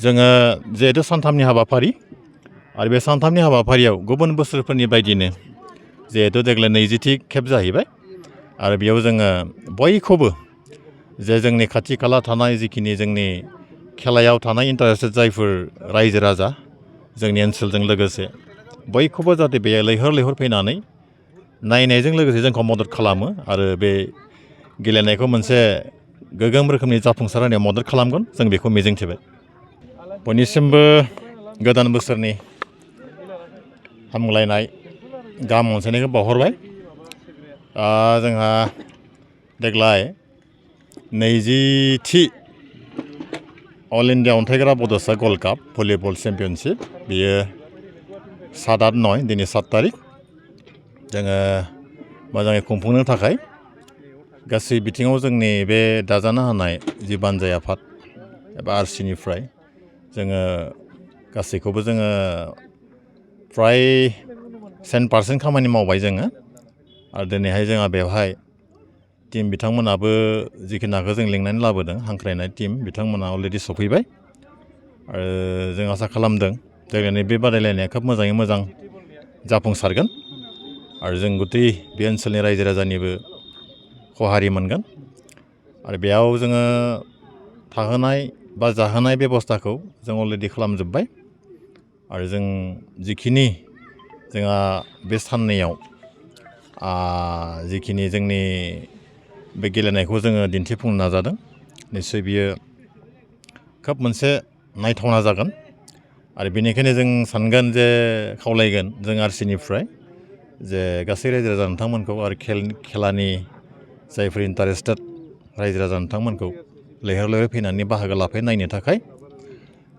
जोङो जिहेतु सानथामनि हाबाफारि आरो बे सानथामनि हाबाफारियाव गुबुन बोसोरफोरनि बायदिनो जिहेतु देग्लाय 20थि खेब जाहैबाय आरो बेयाव जोङो बयखौबो जे जोंनि खाथि खाला थानाय जिखिनि जोंनि खेलायाव थानाय इन्टारेस्टेड जायफोर रायजो राजा जोंनि ओनसोलजों लोगोसे बयखौबो जाहाथे बे लैहोर फैनानै नायनायजों लोगोसे जोंखौ मदद खालामो आरो बे गेलेनायखौ मोनसे गोगोम रोखोमनि जाफुंसार होनायाव मदद खालामगोन जों बेखौ मिजिंथिबाय बयनिसिमबो गोदान बोसोरनि हामलायनाय गाहाम अनसायनायखौ बावहरबाय जोंहा देग्लाय 20थि अल इन्डिया अन्थाइग्रा बड'सा गल्ड काप भलिबल चेम्पियनशिप बेयो 7-8-9 दिनै 7 तारिख जोङो मोजाङै खुंफुंनो थाखाय गासै बिथिङाव जोंनि बे दाजानो हानाय जि बानजाय आफाद एबा आरसिनिफ्राय जोङो गासैखौबो जोङो फ्राय 100% खामानि मावबाय जोङो आरो दिनैहाय जोंहा बेवहाय टीम बिथांमोनाबो जिखिनि नाखौ जों लिंनानै लाबोदों हांख्रायनाय टीम बिथांमोना अलरेडि सफैबाय आरो जों आसा खालामदों देग्लायनि बे बादायलायनाया खोब मोजाङै मोजां जाफुंसारगोन आरो जों गथै बे ओनसोलनि रायजो राजानिबो खहारि मोनगोन आरो बेयाव जोङो थाहोनाय बा जाहोनाय बेबस्थाखौ जों अलरेडि खालामजोब्बाय आरो जों जिखिनि जोंहा बे साननैयाव जिखिनि जोंनि बे गेलेनायखौ जोङो दिन्थिफुंनो नाजादों निस्सय बियो खोब मोनसे नायथावना जागोन आरो बेनिखायनो जों सानगोन जे खावलायगोन जों आरसिनिफ्राय जे गासै रायजो राजा नोंथांमोनखौ आरो खेलानि जायफोर इन्टारेस्टेड रायजो राजा नोंथांमोनखौ लैहोर फैनानै बाहागो लाफैनो नायनो थाखाय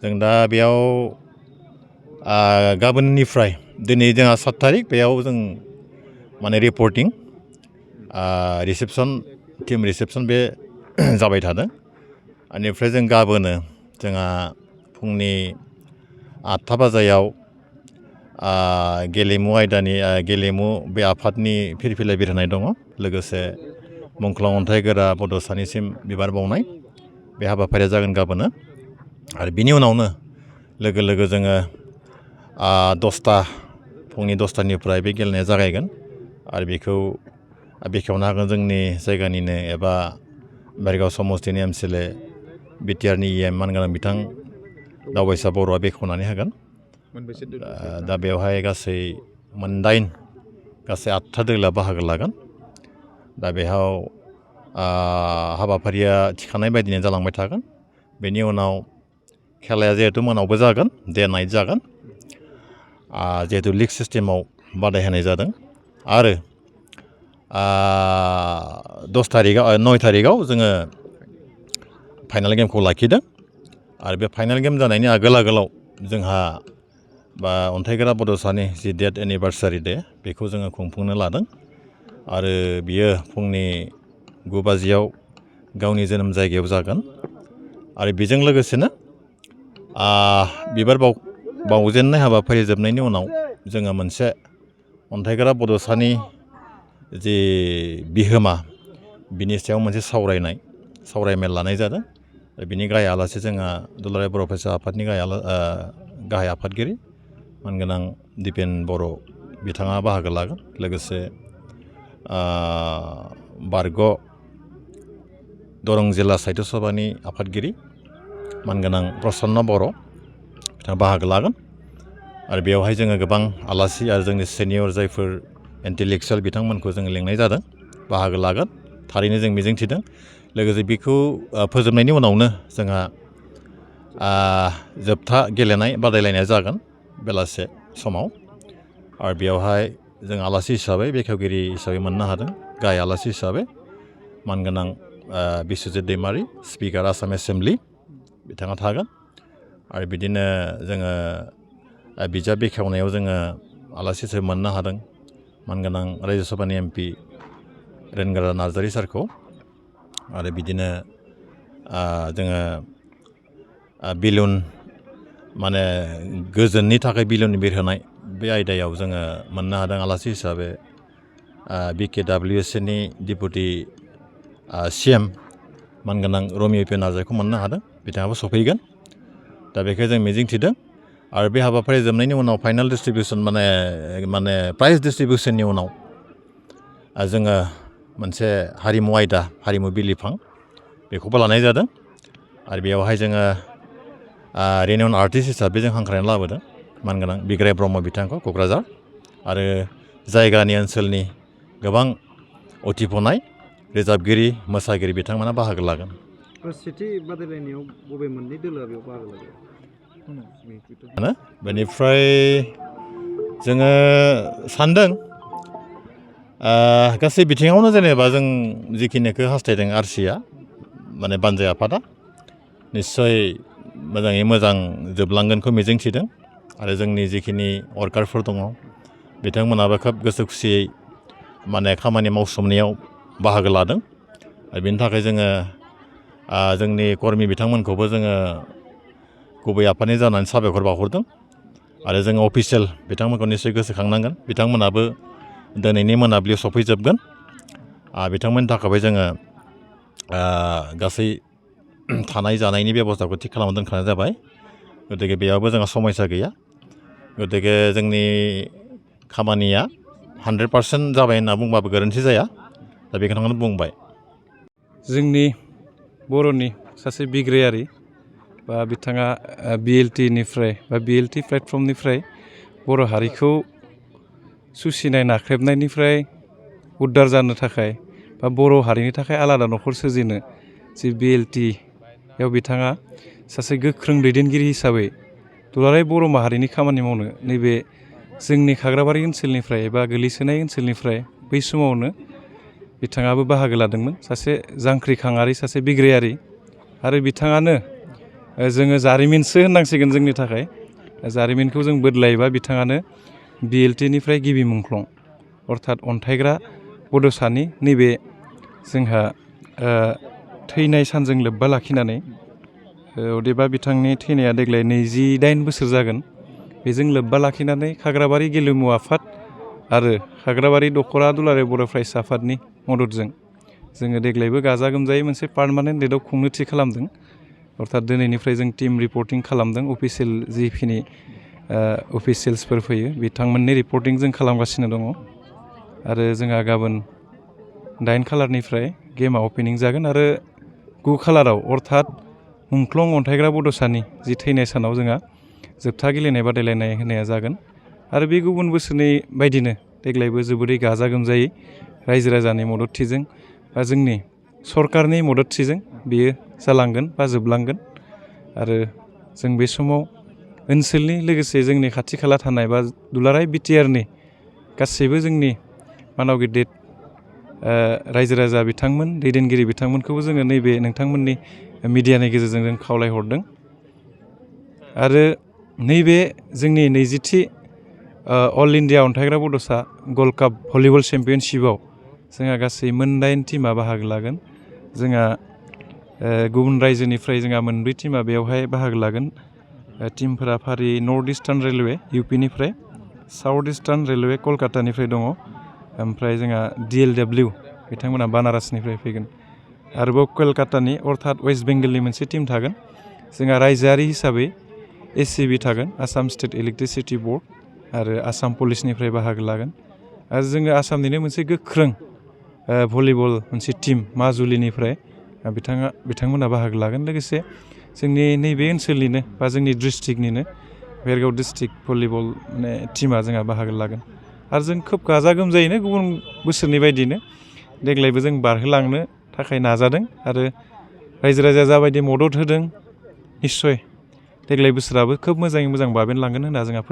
जों दा बेयाव गाबोननिफ्राय दिनै जोंहा 7 तारिख बेयाव जों माने रिपर्टिं टीम रिसेपसन बे जाबाय थादों बेनिफ्राय जों गाबोनो जोंहा फुंनि 8 बाजायाव गेलेमु आयदानि गेलेमु बे आफादनि फिरफिला बिरहोनाय दङ लोगोसे मुंख्लं अन्थाइगोरा बड'सानिसिम बिबार बावनाय बे हाबाफारिया जागोन गाबोनो आरो बिनि उनावनो लोगो जोङो 10ता फुंनि 10तानिफ्राय बे गेलेनाया जागायगोन आरो बेखौ बेखेवनो हागोन जोंनि जायगानिनो एबा बेरगाव समस्तिनि एमसिएलए बिटिआरनि EM मानगोनां बिथां दावबायसा बर'आ बेखेवनानै होगोन दा बेवहाय गासै 8ता दोलोआ बाहागो लागोन दा बेयाव हाबाफारिया थिखानाय बायदिनो जालांबाय थागोन बेनि उनाव खेलाया जिहेतु मोनावबो जागोन डे नाइट जागोन जिहेतु लिग सिस्टेमाव बादायहोनाय जादों आरो 9 तारिखआव जोङो फाइनाल गेमखौ लाखिदों आरो बे फाइनाल गेम जानायनि आगोलाव जोंहा बा अन्थाइगोरा बड'सानि जि डेथ एनिभार्सारि डे बेखौ जोङो खुंफुंनो लादों आरो बियो फुंनि 9 बाजियाव गावनि जोनोम जायगायाव जागोन आरो बेजों लोगोसेनो बिबार बावजेननाय हाबाफारि जोबनायनि उनाव जोङो मोनसे अन्थाइगोरा बड'सानि जि बिहोमा बिनि सायाव मोनसे सावरायमेल लानाय जादों बिनि गाहाय आलासि जोंहा दुलाराय बर' फरायसा आफादनि गाहाय आफादगिरि मानगोनां दिपेन बर' बिथाङा बाहागो लागोन लोगोसे बारग' दरं जिल्ला साहित्य सभानि आफादगिरि मानगोनां प्रसन्न बर' बिथाङा बाहागो लागोन आरो बेवहाय जोङो गोबां आलासि आरो जोंनि सिनियर जायफोर इन्टेलेक्सुयेल बिथांमोनखौ जोङो लिंनाय जादों बाहागो लागोन थारैनो जों मिजिंथिदों लोगोसे बेखौ फोजोबनायनि उनावनो जोंहा जोबथा गेलेनाय बादायलायनाया जागोन बेलासे समाव आरो बेवहाय जों आलासि हिसाबै बेखेवगिरि हिसाबै मोननो हादों गाहाय आलासि हिसाबै मानगोनां बिस्वजित दैमारि स्पिकार आसाम एसेम्बलि बिथाङा थागोन आरो बिदिनो जोङो बिजाब बेखेवनायाव जोङो आलासि हिसाबै मोननो हादों मानगोनां रायजो सभानि MP रेनगारा नार्जारि सारखौ आरो बिदिनो जोङो बिलुन माने गोजोननि थाखाय बिलुन बिरहोनाय बे आयदायाव जोङो मोननो हादों आलासि हिसाबै BKWSनि डिपुटि CM मानगोनां रमिअ पि नार्जारिखौ मोननो हादों बिथाङाबो सफैगोन दा बेखौ जों मिजिं थिदों आरो बे हाबाफारि जोबनायनि उनाव फाइनाल डिस्ट्रिबिउसन माने प्राइज डिस्ट्रिबिउसननि उनाव जोङो मोनसे हारिमु आयदा हारिमु बिलिफां बेखौबो लानाय जादों आरो बेयावहाय जोङो रिनिउन आर्टिस्ट हिसाबै जों हांख्रायनानै लाबोदों मानगोनां बिग्राय ब्रह्म बिथांखौ क'क्राझार आरो जायगानि ओनसोलनि गोबां उथिफुनाय रोजाबगिरि मोसागिरि बिथांमोना बाहागो लागोन। सेथि बादायलायनायाव बबे मोननै दोलोआ बेयाव बाहागो लागोन? बेनिफ्राय जोङो सानदों गासै बिथिङावनो जेनेबा जों जिखिनिखौ हास्थायदों आरसिया माने बानजाय आफादा निस्सय मोजाङै मोजां जोबलांगोनखौ मिजिंथिदों आरो जोंनि जिखिनि वर्कारफोर दङ बिथांमोनाबो खोब गोसो खुसियै माने खामानि मावसोमनायाव बाहागो लादों आरो बेनि थाखाय जोङो जोंनि कर्मि बिथांमोनखौबो जोङो गुबै आफादनि जानानै साबायखर बावहरदों आरो जोङो अफिसियेल बिथांमोनखौ निस्सय गोसोखांनांगोन बिथांमोनाबो दिनैनि मोनाबिलियाव सफैजोबगोन बिथांमोननि थाखायबो जोङो गासै थानाय जानायनि बेब'स्थाखौ थिग खालामना दोनखानाय जाबाय गतिके बेयावबो जोंहा समस्या गैया गतिके जोंनि खामानिया 100% जाबाय होनना बुंबाबो गोरोन्थि जाया दा बेखौनो बुंबाय। जोंनि बर'नि सासे बिग्रायारि बा बिथाङा BLTनिफ्राय बा BLT प्लेटफर्मनिफ्राय बर' हारिखौ सुसिनाय नाख्रेबनायनिफ्राय उद्धार जानो थाखाय बा बर' हारिनि थाखाय आलादा न'खर सोरजिनो जि BLTयाव बिथाङा सासे गोख्रों दैदेनगिरि हिसाबै दुलाराय बर' माहारिनि खामानि मावनो नैबे जोंनि खाग्राबारि ओनसोलनिफ्राय एबा गोलैसोनाय ओनसोलनिफ्राय बै समावनो बिथाङाबो बाहागो लादोंमोन सासे जांख्रिखाङारि सासे बिग्रायारि आरो बिथाङानो जोङो जारिमिनसो होननांसिगोन जोंनि थाखाय जारिमिनखौ जों बोदलायोबा बिथाङानो BLTनिफ्राय गिबि मुंख्लं अर्थात अन्थाइग्रा बड'सानि नैबे जोंहा थैनाय सानजों लोब्बा लाखिनानै अदेबा बिथांनि थैनाया देग्लाय 28 बोसोर जागोन बेजों लोब्बा लाखिनानै खाग्राबारि गेलेमु आफाद आरो खाग्राबारि दख'रा दुलाराय बर' फरायसा आफादनि मददजों जोङो देग्लायबो गाजा गोमजायै मोनसे पार्मानेन्ट डेटआव खुंनो थि खालामदों अर्थात दिनैनिफ्राय जों टिम रिपर्टिं खालामदों अफिसियेल जिखिनि अफिसियेल्सफोर फैयो बिथांमोननि रिपर्टिं जों खालामगासिनो दङ आरो जोंहा गाबोन 9 खालारनिफ्राय गेमा अपेनिं जागोन आरो 9 खालाराव अर्थात मुंख्लं अन्थाइग्रा बड'सानि जि थैनाय सानाव जोंहा जोबथा गेलेनाय बादायलायनाय होनाया जागोन आरो बे गुबुन बोसोरनि बायदिनो देग्लायबो जोबोरै गाजा गोमजायै रायजो राजानि मददथिजों बा जोंनि सरकारनि मददथिजों बेयो जालांगोन बा जोबलांगोन आरो जों बे समाव ओनसोलनि लोगोसे जोंनि खाथि खाला थानाय बा दुलाराय BTRनि गासैबो जोंनि मानाव गिदिर रायजो राजा बिथांमोन दैदेनगिरि बिथांमोनखौबो जोङो नैबे नोंथांमोननि मिडियानि गेजेरजों जों खावलायहरदों आरो नैबे जोंनि 20थि अल इन्डिया अन्थाइग्रा बड'सा गल्ड काप भलिबल चेम्पियनशिपआव जोंहा गासै 9 टिमा बाहागो लागोन जोंहा गुबुन रायजोनिफ्राय जोंहा 2 टिमा बेवहाय बाहागो लागोन टिमफोरा फारि नर्थ इस्टार्न रेलवे UPनिफ्राय साउथ इस्टार्न रेलवे कलकातानिफ्राय दङ ओमफ्राय जोंहा DLW बिथांमोना बानारसनिफ्राय फैगोन आरोबाव कलकातानि अर्थात वेस्ट बेंगलनि मोनसे टिम थागोन जोंहा रायजोआरि हिसाबै ACB थागोन आसाम स्टेट इलेक्ट्रिसिटि बर्ड आरो आसाम पुलिसनिफ्राय बाहागो लागोन आरो जोङो आसामनिनो मोनसे गोख्रों भलिबल मोनसे टिम माजुलिनिफ्राय बिथांमोना बाहागो लागोन लोगोसे जोंनि नैबे ओनसोलनिनो बा जोंनि डिस्ट्रिक्टनिनो भेरगाव डिस्ट्रिक्ट भलिबल माने टिमा जोंहा बाहागो लागोन आरो जों खोब गाजा गोमजायैनो गुबुन बोसोरनि बायदिनो देग्लायबो जों बारहोलांनो थाखाय नाजादों आरो रायजो राजाया जाबायदि मदद होदों निस्सय देग्लाय बोसोराबो खोब मोजाङै मोजां बाबेनलांगोन होनना जोंहा